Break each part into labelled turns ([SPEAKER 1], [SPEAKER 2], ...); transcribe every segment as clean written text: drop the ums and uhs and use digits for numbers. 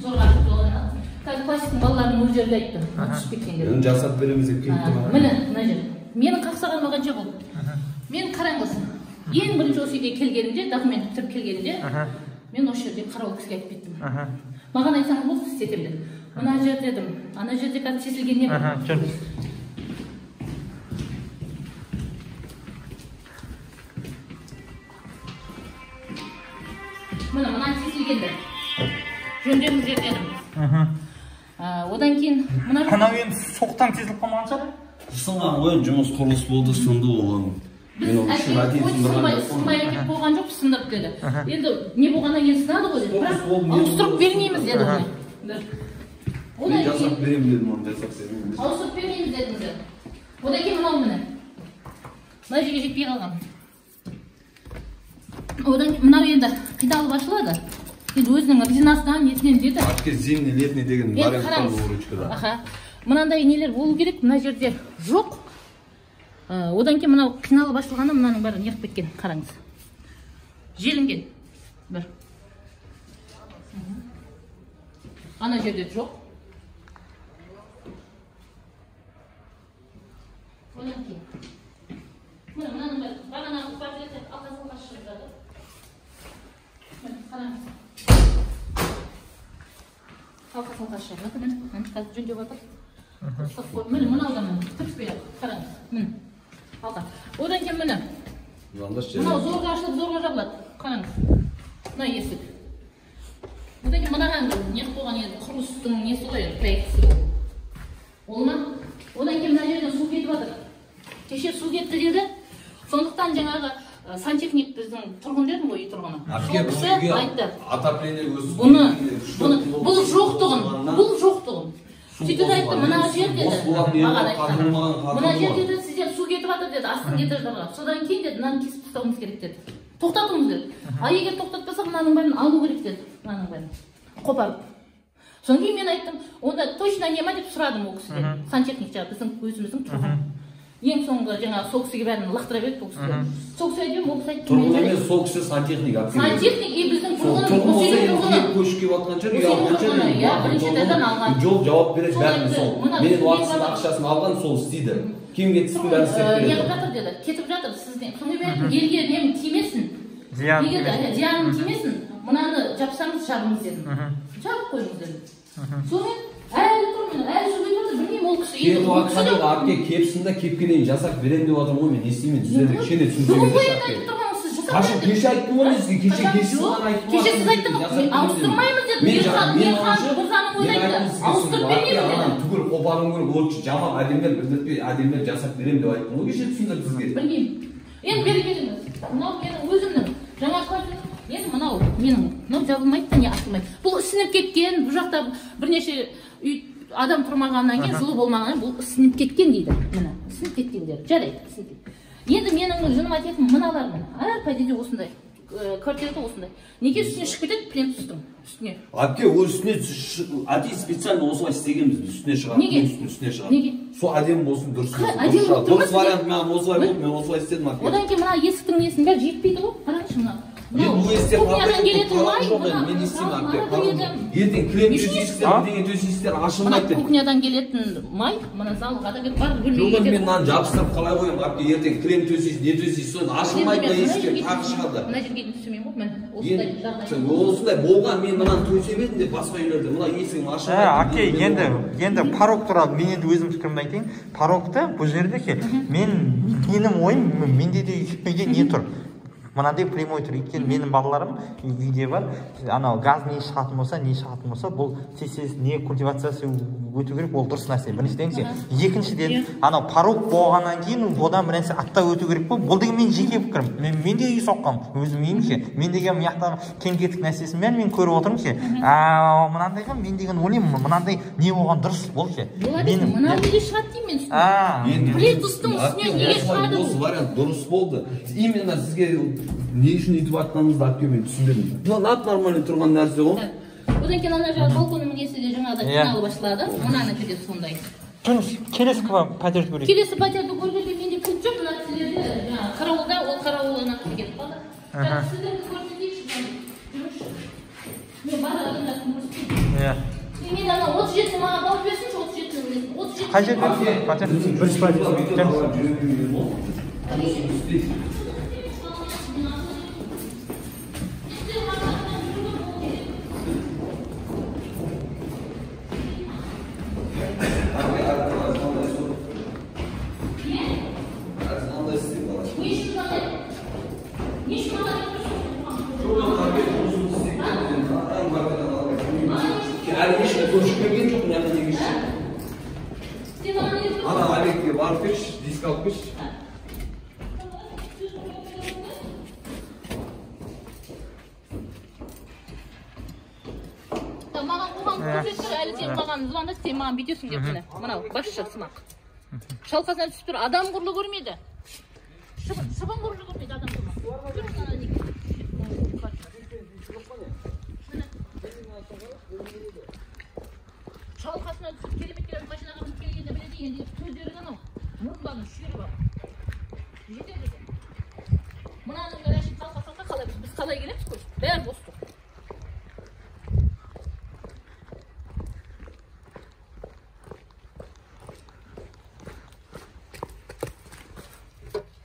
[SPEAKER 1] Зорға ашып. Қазір классиктің балаларының өздері де айтты. Түсіп кеткен деді.
[SPEAKER 2] Мен жасап береміз деп келіп тұр.
[SPEAKER 1] Міне, мына жер. Менің қақсағаныма қанша болды? Мен қараңыз. Ең бірінші осы үйге келгенімде, документ бітіріп келгенімде, мен осы жерде қарауыл кісіге айтып кеттім. Маған айтсаңыз болды, істетемін дедім. Мына жер дедім. Ана жерде қазір шешілген не бар? Міне, мына шешілгенді. Жөндеңіздер дедім. Одан кейін мына
[SPEAKER 3] анау енді соқтан сезіліп қалмаған шығар.
[SPEAKER 2] Сынған ғой, жұмыс құрылыс болды, сынды оған.
[SPEAKER 1] Біз сынбай әкеп қойған жоқ, сындырып деді. Енді не болғаннан кейін сынады ғой деді. Бірақ ауыстырып бермейміз деді оны.
[SPEAKER 2] Мен жасап беремін дедім, оны жасап беремін.
[SPEAKER 1] Ауыстырып бермейміз дедіңіздер. Одан кейін мынау міне. Мына жерге жетпей қалған. Одан мынау енді қиналып ашылады. Енді өзінің резинасынан, несінен деді.
[SPEAKER 2] Әпке зимний, летний деген вариант бар бұл ручкада.
[SPEAKER 1] Аха. Мынандай нелер болу керек, мына жерде жоқ. Одан кейін мынау қиналып ашылғанда мынаның бәрі неғып кеткен, қараңыз. Желінген. Бір. Ана жерде жоқ. Одан кейін. Міне мынаның бәрі бағанағы портреттер алқа-салқа шығып жатыр. Міне қараңыз. Алқа-салқа шығып жатыр. Міне, қазір жөндеп жатыр. Міне мынау да міне түртпей жатыр. Қараңыз. Міне. Алқа. Одан кейін міне. Мынау зорға ашылып, зорға жабылады. Қараңыз. Мына есік. Одан кейін мынаған не қойған енді құрылыстың несі ғой енді проектісі бұл. Ол ма? Одан кейін мына жерден су кетіп жатыр. Кеше су кетті деді. Сондықтан жаңағы сантехник біздің тұрғын дедім ғой, үй тұрғыны. Сол кісі айтты.
[SPEAKER 2] Отопление өзі.
[SPEAKER 1] Бұны бұл жоқтығын, бұл жоқтығын. Сөйтіп айтты, мына жер деді. Маған айтты. Мына жер деді, сіздер су кетіп жатыр деді, астыңғы этаждарға. Содан кейін деді, мынаны кесіп тастауымыз керек деді. Тоқтатуымыз керек. А егер тоқтатпасақ, мынаның бәрін алу керек деді. Мынаның бәрін қопарып. Содан кейін мен айттым, онда точно не ма деп сұрадым ол кісіден. Сантехник жаңағы біздің өзіміздің тұрғын. Ең соңғы жаңағы сол кісіге бәрін лақтыра берді бұл кісіге. Сол кісі айтып, ол кісі айтты.
[SPEAKER 2] Тұрғын емес, сол кісі сантехник.
[SPEAKER 1] Сантехник и біздің тұрғын, осы үйдің тұрғыны.
[SPEAKER 2] Көшіп келіп жатқан шығар, үй алған шығар.
[SPEAKER 1] Иә, бірінші этаждан алған.
[SPEAKER 2] Жол жауап береді бәрін сол. Менің уақытысында ақшасын алған, сол істейді. Кімге түстің бәрін істеп береді.
[SPEAKER 1] Неғып жатыр деді, кетіп жатыр сізден. Сонымен мен айттым, елге нем тимесін. Зияным тимесін, мынаны жапсаңыз жабыңыз дедім. Жабып қойыңыз дедім. Сонымен әлі тұр міне, әлі су кетіп жатыр, білмеймін ол кісі.
[SPEAKER 2] Кетіп жатқан жоқ, әпке кепсін да кепкеннен жасап беремін деп жатырмын ғой, мен не істеймін, сіздерге кішкене түсінсеңіздер. Қашан кеше айттым ғой мен сізге, кеше кеше сіз айттым.
[SPEAKER 1] Кеше сіз айттыңыз, ауыстырмаймыз дедім. Ерхан мырзаның өзі айтты, ауыстырып бермейміз деді.
[SPEAKER 2] Түгел қопарғым керек, ол жаман әдемілер білдіртпей, әдемілер жасап беремін деп айттым ғой кеше түсіндірдім сізге.
[SPEAKER 1] Білмеймін. Енді бері келіңіз. Мынау менің өзімнің жаңа квартирам. Енді мынау менің, мынау жабылмайды да не ашылмайды. Бұл ісініп кеткен, бұл жақта бірнеше үй адам тұрмағаннан кейін, жылу болмағаннан бұл ісініп кеткен дейді. Міне, ісініп кеткен деді. Жарайды, ісініп кеткен. Енді менің жыныма тиетін мыналар міне. Әр пәтерде осындай, квартирада осындай. Неге үстіне шығып кетеді плинтустың үстіне?
[SPEAKER 2] Әпке, ол үстіне әдейі специально осылай істегенбіз, үстіне шығарып,
[SPEAKER 1] Неге?
[SPEAKER 2] үстіне шығарып.
[SPEAKER 1] Неге?
[SPEAKER 2] Сол әдемі болсын, дұрыс болсын.
[SPEAKER 1] Әдемі
[SPEAKER 2] Дұрыс
[SPEAKER 1] болып тұрмас,
[SPEAKER 2] вариант маған осылай болды, мен осылай істедім, әпке.
[SPEAKER 1] Одан кейін мына есіктің несінің бәрі жетпейді ғой. Қараңызшы мына.
[SPEAKER 2] Мен бұл есікте
[SPEAKER 1] Кухнядан келетін май,
[SPEAKER 2] жоқ енді, мен не істеймін, әпке? Ертең кілем төсейсіздер, бірдеңе төсейсіздер, ашылмайды деп.
[SPEAKER 1] Кухнядан келетін май, мына залға да келіп, барлық бөлмеге
[SPEAKER 2] Жоқ,
[SPEAKER 1] кетеді.
[SPEAKER 2] мен мынаны жабыстырып қалай қоямын, әпке? Ертең кілем төсейсіз, не төсейсіз, соны ашылмайды мына есіктер, тағы шығады.
[SPEAKER 1] Мына жерге дейін түсірмеймін ғой, міне, осындай жағдай.
[SPEAKER 2] Осындай болған, мен мынаны төсеп едім деп басқа үйлерде, мына есігім ашылмайды.
[SPEAKER 3] Әпке, енді порог туралы мен енді өзім пікірімді айтайын. Порогты бұл жерде ше, менің ойым, менде де үйде не тұр? Мынандай прямой тұр. Өйткені менің балаларым үйде бар. Анау газ не шығатын болса, не шығатын болса, бұл тез-тез не культивациясы өту керек, ол дұрыс нәрсе. Біріншіден ше. Екіншіден, анау порог болғаннан кейін одан бір нәрсе аттап өту керек қой. Бұл деген менің жеке пікірім. Мен де үй соққанмын, өзім үйім ше. Мен деген мына жақтағы кем-кетік нәрсесін бәрін мен көріп отырмын ше. Мынандайға мен деген ойлаймын, мынандай не болған дұрыс бұл ше.
[SPEAKER 1] Мынау неге шығады деймін мен үстіне. Плинтустың үстіне неге шығады бұл?
[SPEAKER 2] Осы вариант дұрыс болды. Именно сізге не үшін өйтіп айтқаныңызды әпке мен түсінбедім. Бұл нап нормальный тұрған нәрсе ғой.
[SPEAKER 1] Одан кейін ана жаңағы балконның несі де жаңағыдай қиналып ашылады. Мынанікі де сондай.
[SPEAKER 3] Жүріңіз, келесі пәтерді көрейік.
[SPEAKER 1] Келесі пәтерді көргенде менде кілт жоқ, мына кісілерде жаңағы қарауылда, ол қарауыл ана кісі кетіп қалды. Сіздерді көрсетейікші, жүріңізші. Мен барлық адамдарды көрсетейін.
[SPEAKER 3] Иә.
[SPEAKER 1] Мен ана 37-ні маған тауып берсінші, 37-ні. 37.
[SPEAKER 3] Қай жерде? Пәтер.
[SPEAKER 4] Бірінші подъезд.
[SPEAKER 2] Ана объектке барып келші, диск алып келші.
[SPEAKER 1] Маған қоған көрсетіп, әлі сен маған звондап, сен маған бүйтесің деп міне. Мынау басшы сымақ. Шалқасынан түсіп тұр, адам құрлы көрмейді. Шыбын құрлы көрмейді адам құрлы. Шалқасынан түсіп керемет машинаға мініп келгенде біледі, енді көздері анау мұрындарын шүйіріп алып жетеді екен. Мынаның бәрі әшейін қалқа-қалқа қалай біз қалай келеміз көшіп, бәрі бос тұр.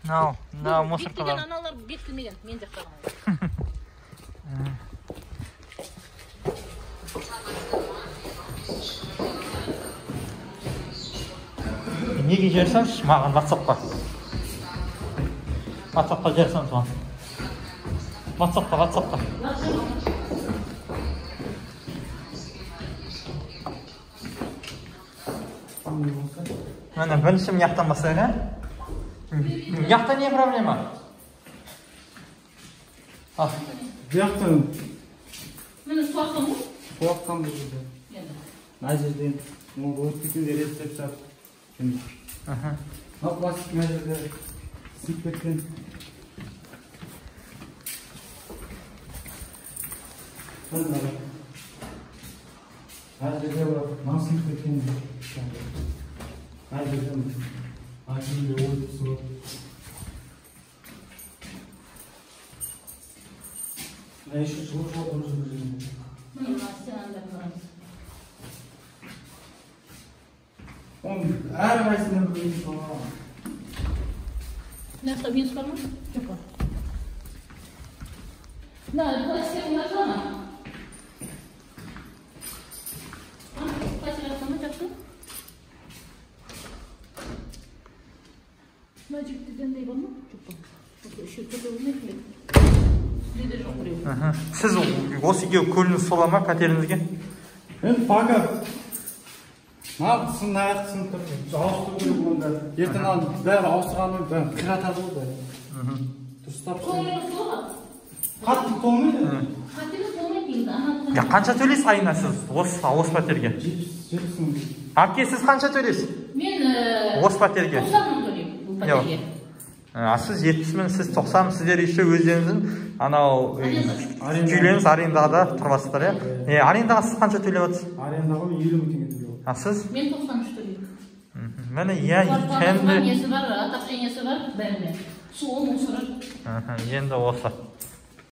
[SPEAKER 3] Мынау мусоркалар.
[SPEAKER 1] Бекітілген аналар бекітілмеген, мен жақтағы.
[SPEAKER 3] Неге жіберсеңші маған WhatsApp-қа. WhatsApp-қа жіберсеңші маған. WhatsApp-қа. Міне бірінші мына жақтан бастайық, ә? Мына жақта не проблема? Ал.
[SPEAKER 4] Бұл жақтан.
[SPEAKER 1] Міне су аққан ғой?
[SPEAKER 4] Су аққан бұл жерде. Мына жерден өтіп кеткенде реттеп жатыр. Мына пластик мына жерде сынып кеткен. Мына жерде мына сынып кеткен. Мына жерде мына жерде ойып сынып. Мына еще жылы жауап бұл жерде.
[SPEAKER 1] Міне мына стенаны қараңыз.
[SPEAKER 4] Оның әрқайсысынан бір минус бар.
[SPEAKER 1] Мына жақта минус бар ма? Жоқ па? Мына пластик ашыла ма? Пластик ашыла ма жақсы? Мына жігіттерде андай бар ма? Жоқ па? Еще төртеу болмай ма? Сізде жоқ біреу.
[SPEAKER 3] Сіз осы үйге көліңіз сола ма пәтеріңізге?
[SPEAKER 4] Енді пока мына сын аяқ сын тұр, ауыстыру керек онда. Ертең ана бәрі ауыстырғаннан бәрі қиратады ғой бәрі. Дұрыстап.
[SPEAKER 1] Көңіліңіз тола ма?
[SPEAKER 4] Қатты толмайды.
[SPEAKER 1] Қатты емес, толмайды негізі. Ана
[SPEAKER 3] Қанша төлейсіз айына сіз осы пәтерге?
[SPEAKER 4] 70 мың.
[SPEAKER 3] Әпке, сіз қанша төлейсіз?
[SPEAKER 1] Мен
[SPEAKER 3] осы пәтерге
[SPEAKER 1] 90 мың төлеймін бұл пәтерге.
[SPEAKER 3] Сіз 70 мың, сіз 90 мың, сіздер еще өздеріңіздің анау үйлеріңіз арендада тұрасыздар, иә? Арендаға сіз қанша төлеп отырсыз?
[SPEAKER 4] Арендаға мен 50 мың теңге төлеп отырмын.
[SPEAKER 3] А сіз?
[SPEAKER 1] Мен 93 төлеймін.
[SPEAKER 3] Міне, иә,
[SPEAKER 1] енді несі бар, отоплениесі бар, бәріне. Суы, мусоры.
[SPEAKER 3] Енді осы.